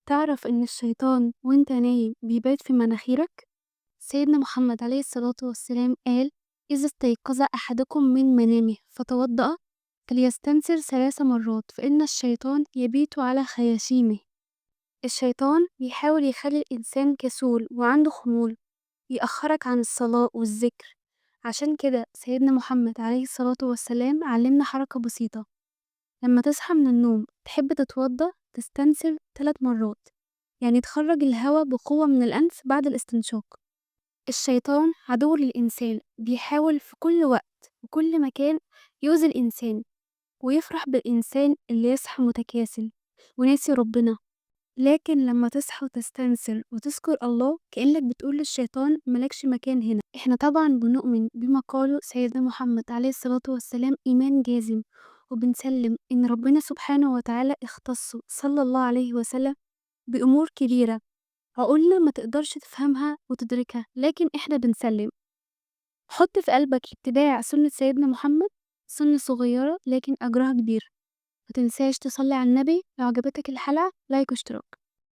تعرف إن الشيطان وإنت نايم بيبات في مناخيرك؟ سيدنا محمد عليه الصلاة والسلام قال: إذا استيقظ أحدكم من منامه فتوضأ فليستنثر 3 مرات، فإن الشيطان يبيت على خياشيمه. الشيطان بيحاول يخلي الإنسان كسول وعنده خمول، يأخرك عن الصلاة والذكر. عشان كده سيدنا محمد عليه الصلاة والسلام علمنا حركة بسيطة: لما تصحى من النوم تحب تتوضأ تستنثر 3 مرات، يعني تخرج الهواء بقوة من الأنف بعد الاستنشاق. الشيطان عدو للإنسان، بيحاول في كل وقت وكل مكان يؤذي الإنسان ويفرح بالإنسان اللي يصحى متكاسل وناسي ربنا. لكن لما تصحى وتستنثر وتذكر الله كأنك بتقول للشيطان مالكش مكان هنا. احنا طبعا بنؤمن بما قاله سيدنا محمد عليه الصلاة والسلام إيمان جازم، وبنسلم إن ربنا سبحانه وتعالى اختصه صلى الله عليه وسلم بأمور كبيرة عقولنا ما تقدرش تفهمها وتدركها، لكن احنا بنسلم. حط في قلبك اتباع سنة سيدنا محمد، سنة صغيرة لكن أجرها كبير. ما تنساش تصلي على النبي. لو عجبتك الحلقة لايك واشتراك.